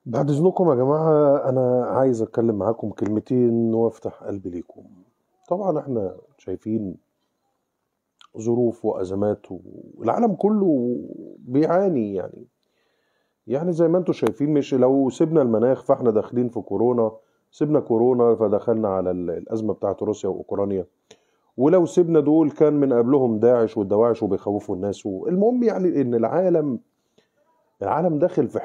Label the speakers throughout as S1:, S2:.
S1: بعد إذنكم يا جماعة، أنا عايز أتكلم معاكم كلمتين وأفتح قلبي ليكم. طبعا احنا شايفين ظروف وأزمات والعالم كله بيعاني، يعني زي ما انتم شايفين، مش لو سيبنا المناخ فاحنا داخلين في كورونا، سيبنا كورونا فدخلنا على الأزمة بتاعت روسيا وأوكرانيا، ولو سيبنا دول كان من قبلهم داعش والدواعش وبيخوفوا الناس. المهم يعني إن العالم داخل في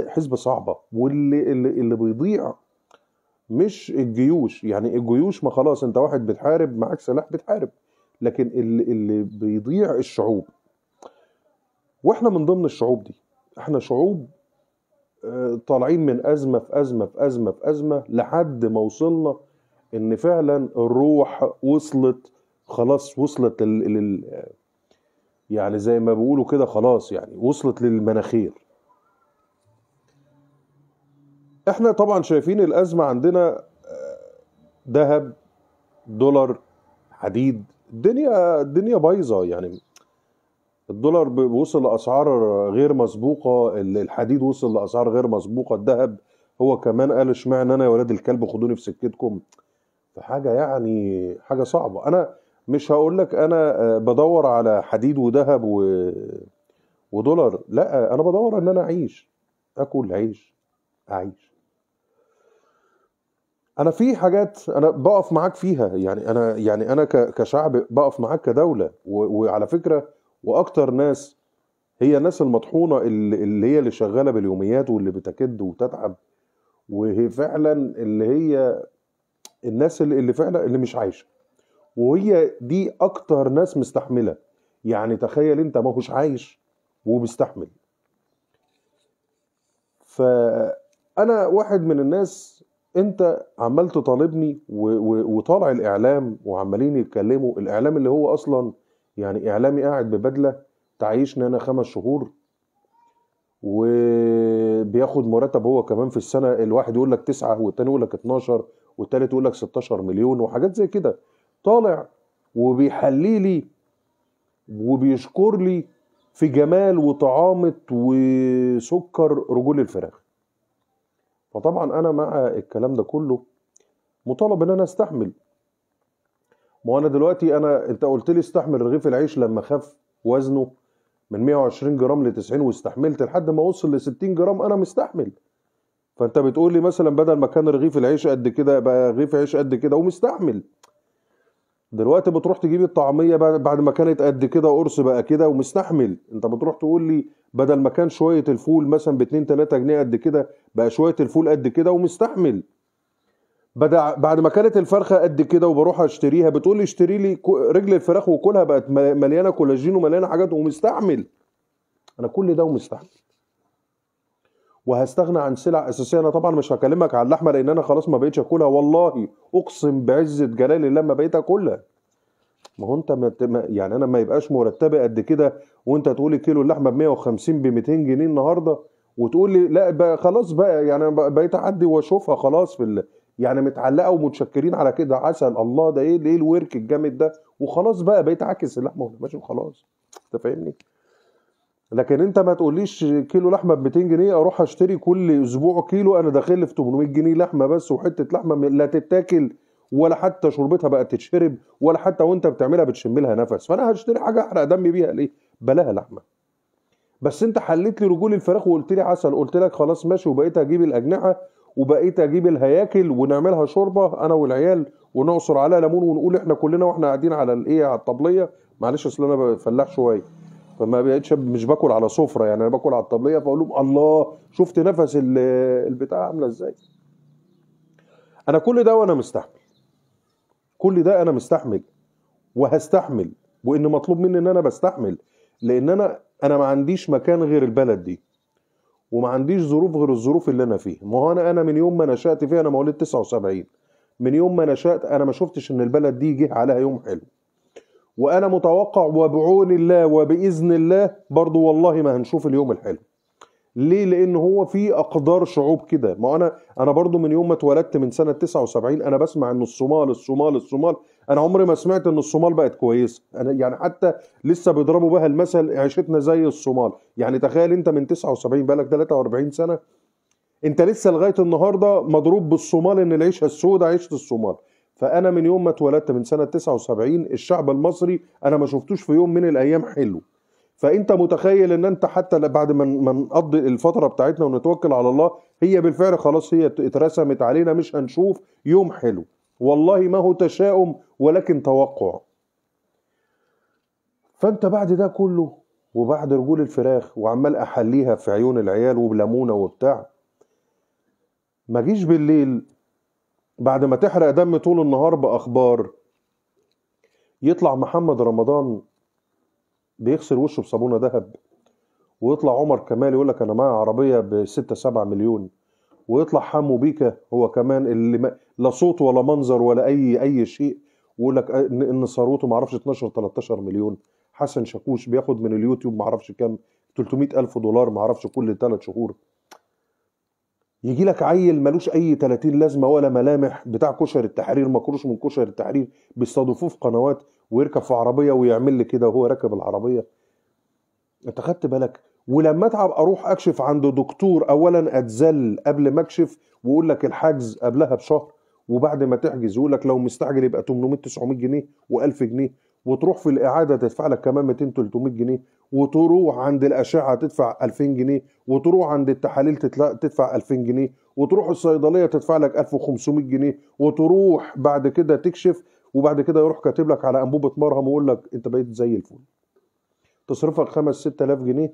S1: حسبة صعبة، واللي اللي بيضيع مش الجيوش، يعني الجيوش ما خلاص انت واحد بتحارب معاك سلاح بتحارب، لكن اللي بيضيع الشعوب، واحنا من ضمن الشعوب دي. احنا شعوب طالعين من أزمة في أزمة في أزمة في أزمة لحد ما وصلنا ان فعلا الروح وصلت، خلاص وصلت يعني زي ما بيقولوا كده، خلاص يعني وصلت للمناخير. احنا طبعا شايفين الأزمة عندنا، ذهب، دولار، حديد، الدنيا بايظة. يعني الدولار وصل لأسعار غير مسبوقة، الحديد وصل لأسعار غير مسبوقة، الذهب هو كمان قال اشمعنى أنا يا ولاد الكلب خدوني في سكتكم. فحاجة يعني حاجة صعبة. أنا مش هقول لك أنا بدور على حديد وذهب ودولار، لا، أنا بدور إن أنا أعيش، أكل عيش، أعيش. أنا في حاجات أنا بقف معاك فيها، يعني أنا، يعني أنا كشعب بقف معاك كدولة، وعلى فكرة وأكتر ناس هي الناس المطحونة اللي هي اللي شغالة باليوميات واللي بتكد وتتعب، وهي فعلا اللي هي الناس اللي فعلا اللي مش عايشة، وهي دي أكتر ناس مستحملة. يعني تخيل أنت ما هوش عايش وبيستحمل. فأنا واحد من الناس، أنت عمال تطالبني وطالع الإعلام وعمالين يتكلموا، الإعلام اللي هو أصلا يعني إعلامي قاعد ببدلة تعيشني أنا 5 شهور وبياخد مرتب هو كمان في السنة، الواحد يقول لك 9 والتاني يقول لك 12 والتالت يقول لك 16 مليون وحاجات زي كده، طالع وبيحلي لي وبيشكر لي في جمال وطعامة وسكر رجول الفراخ. فطبعا أنا مع الكلام ده كله مطالب إن أنا أستحمل. ما أنا دلوقتي أنت قلت لي استحمل رغيف العيش لما خف وزنه من 120 جرام ل 90 واستحملت لحد ما وصل ل 60 جرام، أنا مستحمل. فأنت بتقول لي مثلا بدل ما كان رغيف العيش قد كده بقى رغيف عيش قد كده ومستحمل. دلوقتي بتروح تجيب الطعمية بعد ما كانت قد كده قرص بقى كده ومستحمل. انت بتروح تقول لي بدل ما كان شوية الفول مثلا ب 2-3 جنيه قد كده بقى شوية الفول قد كده ومستحمل. بعد ما كانت الفرخة قد كده وبروح اشتريها بتقول لي اشتري لي رجل الفراخ وكلها بقت مليانة كولاجين ومليانة حاجات ومستحمل. انا كل ده ومستحمل، وهستغنى عن سلع اساسية. انا طبعا مش هكلمك على اللحمة لان انا خلاص ما بقيتش اكلها، والله اقسم بعزه جلال الله ما بقيت اكلها. ما هو انت ما يعني انا ما يبقاش مرتبي قد كده وانت تقول لي كيلو اللحمة ب 150 ب 200 جنيه النهارده وتقول لي لا بقى خلاص بقى، يعني انا بقيت اعدي واشوفها خلاص في يعني متعلقه ومتشكرين على كده، عسل الله ده ايه الورك الجامد ده، وخلاص بقى بقيت عاكس اللحمة وانا ماشي وخلاص. انت فاهمني؟ لكن انت ما تقوليش كيلو لحمه ب 200 جنيه اروح اشتري كل اسبوع كيلو، انا داخل في 800 جنيه لحمه بس، وحتة لحمه لا تتاكل ولا حتى شربتها بقت تتشرب ولا حتى وانت بتعملها بتشم لها نفس، فانا هشتري حاجة احرق دمي بيها ليه؟ بلاها لحمه. بس انت حليت لي رجول الفراخ وقلت لي عسل، قلت لك خلاص ماشي، وبقيت اجيب الاجنحة وبقيت اجيب الهياكل ونعملها شوربة انا والعيال ونعصر عليها ليمون ونقول احنا كلنا واحنا قاعدين على الايه على الطبلية. معلش اصل انا فلاح شوية فما بقتش مش باكل على سفره، يعني انا باكل على الطبلية، فاقول لهم الله شفت نفس البتاع عامله ازاي. انا كل ده وانا مستحمل، كل ده انا مستحمل وهستحمل، وان مطلوب مني ان انا بستحمل، لان انا ما عنديش مكان غير البلد دي، وما عنديش ظروف غير الظروف اللي انا فيها. ما هو انا من يوم ما نشأت فيها، انا مواليد 79، من يوم ما نشأت انا ما شفتش ان البلد دي جه عليها يوم حلو، وانا متوقع وبعون الله وباذن الله برضو والله ما هنشوف اليوم الحلو. ليه؟ لان هو في اقدار شعوب كده. ما انا برضو من يوم ما اتولدت من سنة 79 انا بسمع ان الصومال الصومال الصومال، انا عمري ما سمعت ان الصومال بقت كويسة. انا يعني حتى لسه بيضربوا بها المثل عيشتنا زي الصومال. يعني تخيل انت من 79 بقالك 43 سنة انت لسه لغاية النهارده مضروب بالصومال، ان العيشة السوداء عيشه الصومال. فانا من يوم ما اتولدت من سنة 79 الشعب المصري انا ما شفتوش في يوم من الايام حلو. فانت متخيل ان انت حتى بعد ما نقضي الفترة بتاعتنا ونتوكل على الله، هي بالفعل خلاص هي اترسمت علينا، مش هنشوف يوم حلو. والله ما هو تشاؤم ولكن توقع. فانت بعد ده كله وبعد رجول الفراخ وعمال احليها في عيون العيال وبليمونه وبتاع، ما جيش بالليل بعد ما تحرق دم طول النهار باخبار، يطلع محمد رمضان بيغسل وشه بصابونه ذهب، ويطلع عمر كمال يقول لك انا معايا عربية ب 6 7 مليون، ويطلع حمو بيكا هو كمان اللي لا صوت ولا منظر ولا اي شيء، ويقول لك ان ثروته ما اعرفش 12 13 مليون. حسن شاكوش بياخد من اليوتيوب ما اعرفش كام، 300 الف دولار ما اعرفش كل 3 شهور. يجي لك عيل ملوش اي 30 لازمه ولا ملامح، بتاع كشري التحرير، مكروش من كشري التحرير، بيستضيفوه في قنوات ويركب في عربية ويعمل لي كده وهو راكب العربية. انت خدت بالك؟ ولما اتعب اروح اكشف عند دكتور، اولا اتذل قبل ما اكشف، ويقول لك الحجز قبلها بشهر، وبعد ما تحجز يقول لك لو مستعجل يبقى 800 900 جنيه و1000 جنيه، وتروح في الاعادة تدفع لك كمان 200 300 جنيه، وتروح عند الاشعة تدفع 2000 جنيه، وتروح عند التحاليل تدفع 2000 جنيه، وتروح الصيدلية تدفع لك 1500 جنيه، وتروح بعد كده تكشف، وبعد كده يروح كاتب لك على انبوبة مرهم ويقول لك انت بقيت زي الفل. تصرفك 5 6000 جنيه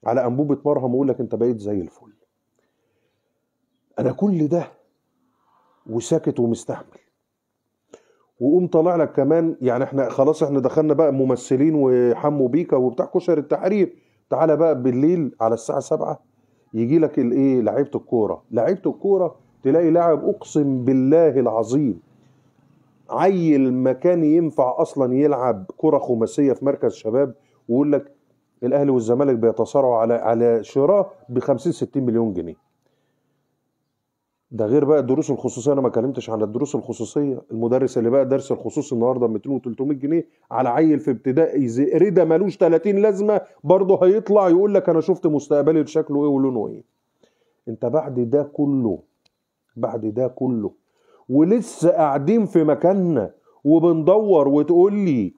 S1: على انبوبة مرهم ويقول لك انت بقيت زي الفل. انا كل ده وساكت ومستحمل. وقوم طالع لك كمان، يعني احنا خلاص احنا دخلنا بقى ممثلين وحمو بيكا وبتاع كشري التحرير. تعالى بقى بالليل على الساعة 7 يجي لك الايه، لعيبة الكورة. لعيبة الكورة تلاقي لاعب اقسم بالله العظيم عيل ما كان ينفع اصلا يلعب كرة خماسية في مركز شباب، ويقول لك الاهلي والزمالك بيتصارعوا على شراء ب 50 60 مليون جنيه. ده غير بقى الدروس الخصوصية، انا ما كلمتش عن الدروس الخصوصية. المدرس اللي بقى درس الخصوصي النهارده 200 و300 جنيه على عيل في ابتدائي زئرده ملوش 30 لازمه، برضه هيطلع يقول لك انا شفت مستقبلي شكله ايه ولونه ايه. انت بعد ده كله، بعد ده كله ولسه قاعدين في مكاننا وبندور، وتقول لي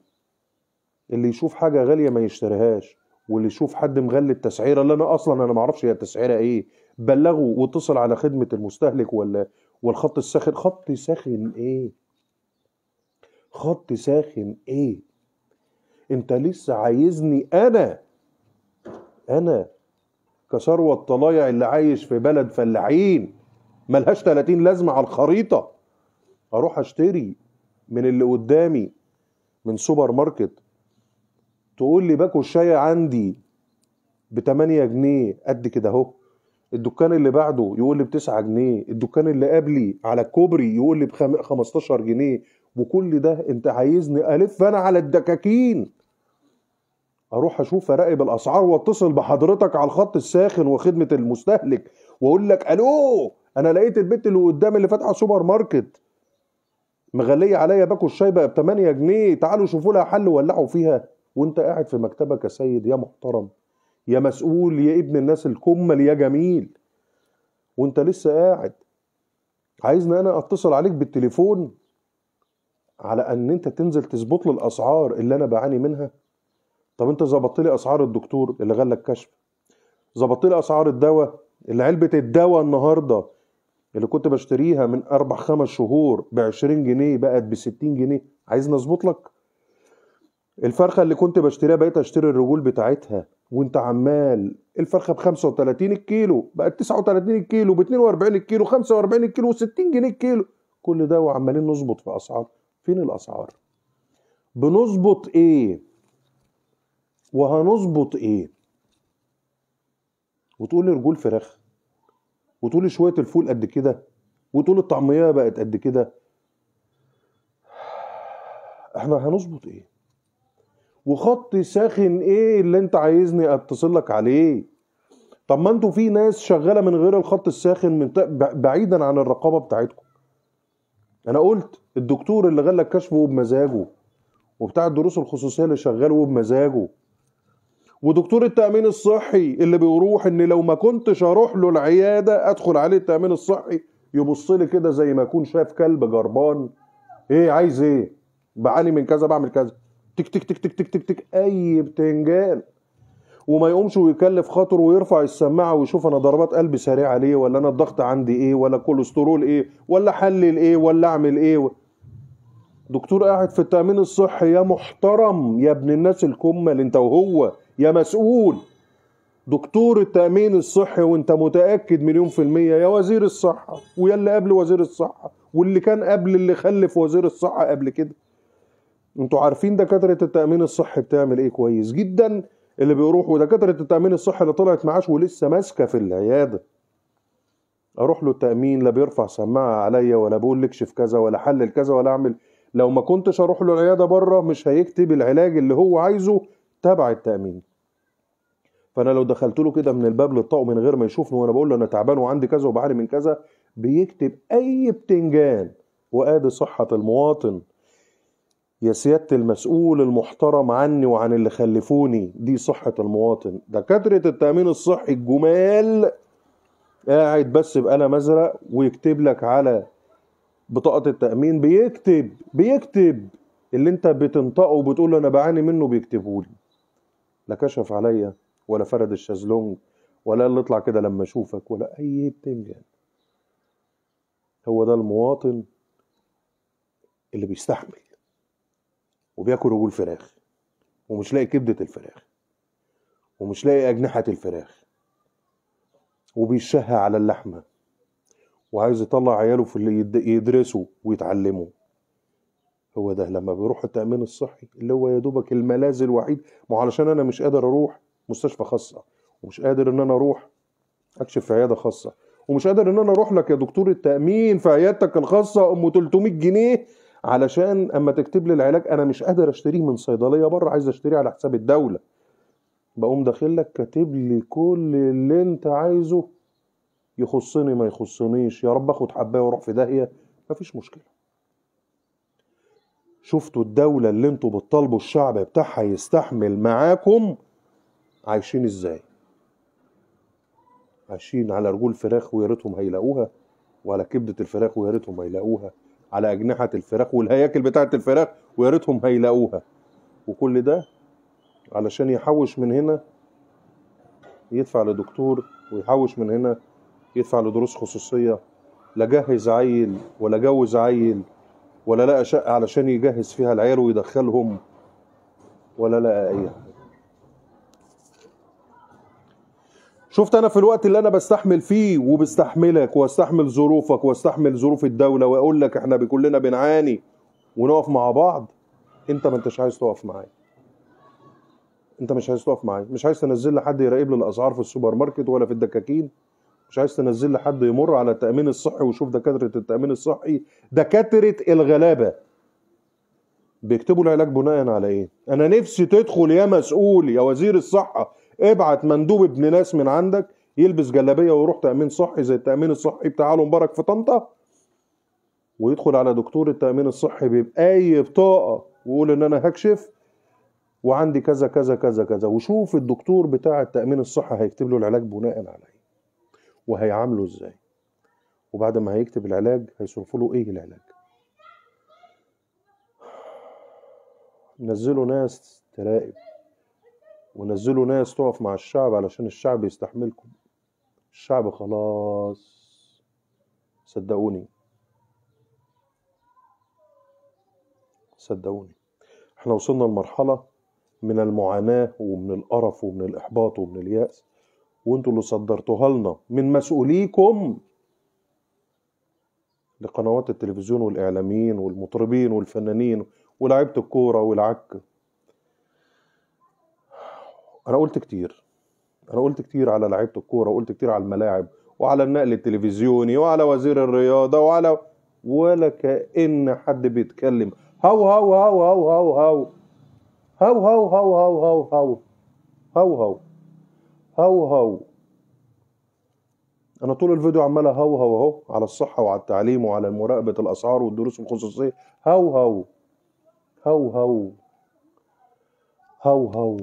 S1: اللي يشوف حاجة غالية ما يشتريهاش، واللي يشوف حد مغلي التسعيره اللي انا اصلا انا ما اعرفش هي التسعيره ايه، بلغه واتصل على خدمة المستهلك ولا والخط الساخن. خط ساخن ايه؟ خط ساخن ايه؟ انت لسه عايزني انا كثروة الطلايع اللي عايش في بلد فلاحين ملهاش 30 لازمه على الخريطة، اروح اشتري من اللي قدامي من سوبر ماركت، تقول لي باكو الشاي عندي ب 8 جنيه قد كده اهو، الدكان اللي بعده يقول لي ب 9 جنيه، الدكان اللي قبلي على الكوبري يقول لي ب 15 جنيه، وكل ده انت عايزني الف انا على الدكاكين اروح اشوف اراقب الاسعار واتصل بحضرتك على الخط الساخن وخدمه المستهلك واقول لك الو انا لقيت البت اللي قدام اللي فاتحة سوبر ماركت مغليه عليا باكو الشاي بقى ب 8 جنيه، تعالوا شوفوا لها حل ولعوا فيها. وانت قاعد في مكتبك يا سيد يا محترم يا مسؤول يا ابن الناس الكمل يا جميل، وانت لسه قاعد عايزني انا اتصل عليك بالتليفون على ان انت تنزل تظبط لي الاسعار اللي انا بعاني منها؟ طب انت ظبطت لي اسعار الدكتور اللي غلى الكشف، ظبطت لي اسعار الدواء اللي علبة الدواء النهارده اللي كنت بشتريها من 4 5 شهور ب 20 جنيه بقت ب 60 جنيه، عايزني اظبط لك الفرخه اللي كنت بشتريها بقيت اشتري الرجول بتاعتها، وانت عمال الفرخه ب 35 الكيلو بقت 39 الكيلو، ب 42 الكيلو، 45 الكيلو، 60 جنيه الكيلو، كل ده وعمالين نظبط في اسعار. فين الاسعار؟ بنظبط ايه؟ وهنظبط ايه؟ وتقول لي رجول فراخ، وتقول لي شوية الفول قد كده، وتقول الطعمية بقت قد كده، احنا هنظبط ايه؟ وخط ساخن ايه اللي انت عايزني اتصل لك عليه؟ طب ما انتوا في ناس شغالة من غير الخط الساخن، من بعيدا عن الرقابة بتاعتكم. انا قلت الدكتور اللي غلى كشفه بمزاجه، وبتاع الدروس الخصوصية اللي شغالة بمزاجه، ودكتور التأمين الصحي اللي بيروح ان لو ما كنتش اروح له العيادة ادخل عليه التأمين الصحي يبص لي كده زي ما اكون شايف كلب جربان، ايه عايز ايه؟ بعاني من كذا، بعمل كذا، تك تك تك تك تك تك تك، اي بتنجان. وما يقومش ويكلف خاطره ويرفع السماعة ويشوف انا ضربات قلبي سريعة ليه، ولا انا الضغط عندي ايه، ولا كوليسترول ايه، ولا حلل ايه، ولا اعمل ايه. دكتور قاعد في التأمين الصحي يا محترم، يا ابن الناس الكمل انت وهو، يا مسؤول. دكتور التأمين الصحي وانت متأكد 1,000,000% يا وزير الصحة، ويا اللي قبل وزير الصحة، واللي كان قبل اللي خلف وزير الصحة قبل كده. انتوا عارفين دكاترة التأمين الصحي بتعمل ايه كويس جدا، اللي بيروحوا دكاترة التأمين الصحي اللي طلعت معاش ولسه ماسكة في العيادة، اروح له التأمين لا بيرفع سماعة عليا، ولا بقول لك اكشف كذا، ولا حلل كذا، ولا اعمل. لو ما كنتش اروح له العيادة بره مش هيكتب العلاج اللي هو عايزه تبع التأمين. فانا لو دخلت له كده من الباب للطاق من غير ما يشوفني وانا بقول له انا تعبان وعندي كذا وبعاني من كذا، بيكتب اي بتنجان. وادي صحة المواطن يا سيادة المسؤول المحترم عني وعن اللي خلفوني، دي صحة المواطن. دكاترة التأمين الصحي الجمال قاعد بس بقلم ازرق ويكتب لك على بطاقة التأمين، بيكتب اللي انت بتنطقه وبتقول له انا بعاني منه بيكتبه لي. لا كشف عليا، ولا فرد الشازلونج، ولا اللي اطلع كده لما اشوفك، ولا اي بتنجان. هو ده المواطن اللي بيستحمل وبياكل رجول فراخ، ومش لاقي كبدة الفراخ، ومش لاقي أجنحة الفراخ، وبيشهى على اللحمة، وعايز يطلع عياله في اللي يدرسوا ويتعلموا. هو ده لما بيروح التأمين الصحي اللي هو يا دوبك الملاذ الوحيد. ما علشان أنا مش قادر أروح مستشفى خاصة، ومش قادر إن أنا أروح أكشف في عيادة خاصة، ومش قادر إن أنا أروح لك يا دكتور التأمين في عيادتك الخاصة أم 300 جنيه علشان اما تكتب لي العلاج انا مش قادر اشتريه من صيدلية بره، عايز اشتريه على حساب الدولة. بقوم داخل لك كاتب لي كل اللي انت عايزه، يخصني ما يخصنيش، يا رب اخد حبايه واروح في داهية، مفيش مشكلة. شفتوا الدولة اللي انتوا بتطالبوا الشعب بتاعها يستحمل معاكم عايشين ازاي؟ عايشين على رجول فراخ ويا ريتهم هيلاقوها، وعلى كبده الفراخ ويا ريتهم هيلاقوها، على أجنحة الفراخ والهياكل بتاعة الفراخ ويا ريتهم هيلاقوها. وكل ده علشان يحوش من هنا يدفع لدكتور، ويحوش من هنا يدفع لدروس خصوصية. لا جهز عيل ولا جوز عيل، ولا لقى شقة علشان يجهز فيها العيال ويدخلهم، ولا لقى أي حاجة. شفت انا في الوقت اللي انا بستحمل فيه وبستحملك واستحمل ظروفك واستحمل ظروف الدولة واقول لك احنا كلنا بنعاني ونقف مع بعض، انت ما انتش عايز تقف معايا. انت مش عايز تقف معايا، مش عايز تنزل لحد يراقب لي الاسعار في السوبر ماركت ولا في الدكاكين، مش عايز تنزل لحد يمر على التأمين الصحي ويشوف دكاترة التأمين الصحي، دكاترة الغلابة بيكتبوا العلاج بناء على ايه؟ انا نفسي تدخل يا مسؤول يا وزير الصحة، ابعت مندوب ابن ناس من عندك يلبس جلابية ويروح تأمين صحي زي التأمين الصحي بتاع علي مبارك في طنطا، ويدخل على دكتور التأمين الصحي بأي بطاقة ويقول ان انا هكشف وعندي كذا كذا كذا كذا، وشوف الدكتور بتاع التأمين الصحي هيكتب له العلاج بناء على ايه وهيعامله ازاي، وبعد ما هيكتب العلاج هيصرفوا له ايه العلاج. نزلوا ناس تراقب، ونزلوا ناس تقف مع الشعب علشان الشعب يستحملكم. الشعب خلاص، صدقوني صدقوني احنا وصلنا لمرحلة من المعاناة ومن القرف ومن الإحباط ومن اليأس، وانتوا اللي صدرتوها لنا من مسؤوليكم لقنوات التلفزيون والإعلاميين والمطربين والفنانين ولاعيبة الكورة والعك. أنا قلت كتير، أنا قلت كتير على لعيبة الكورة، وقلت كتير على الملاعب وعلى النقل التلفزيوني وعلى وزير الرياضة وعلى، ولا كأن حد بيتكلم. هو هو هو هو هو هو هو هو هو هو هو هو هو هو هو. أنا طول الفيديو عمال هو هو هو على الصحة وعلى التعليم وعلى مراقبة الأسعار والدروس الخصوصية. هو هو هو هو هو هو.